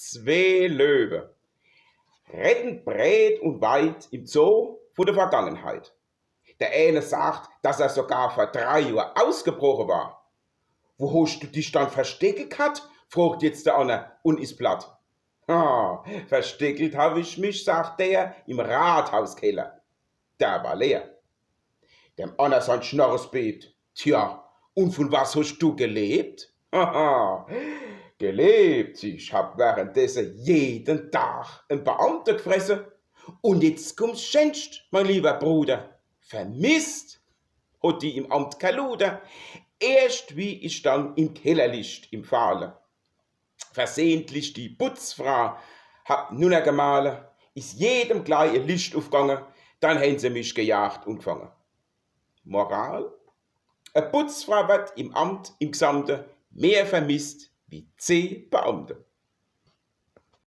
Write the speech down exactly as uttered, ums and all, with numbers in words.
Zwee Löwe redden breet un weit im Zoo vun de Vergangenheit. Der eene sagt, dass er sogar vor drei Johr ausgebroche war. „Wo hoscht du dich dann versteckelt ghat?“, frogt jetzt der anner un is platt. „Ha, versteckelt hab ich mich“, sagt der, „im Rathauskeller. Der war leer.“ Dem anner sein Schnorres bebt. „Tja, un vun was hoscht du gelebt?“ „Haha, gelebt, ich hab währenddesse jeden Tag en Beamte gfresse. Un jetzt kummt's Schänscht, mein liewer Bruder: Vermisst hot die im Amt kä Luder. Erscht wie ich dann im Keller licht im Fahle versehentlich die Putzfra hab nunnergemahle, is jedem glei e Licht ufgange, dann hen se mich gejagt un gfange.“ Moral: E Putzfra werd im Amt im Gsamte mehr vermisst wie zeh Beamte.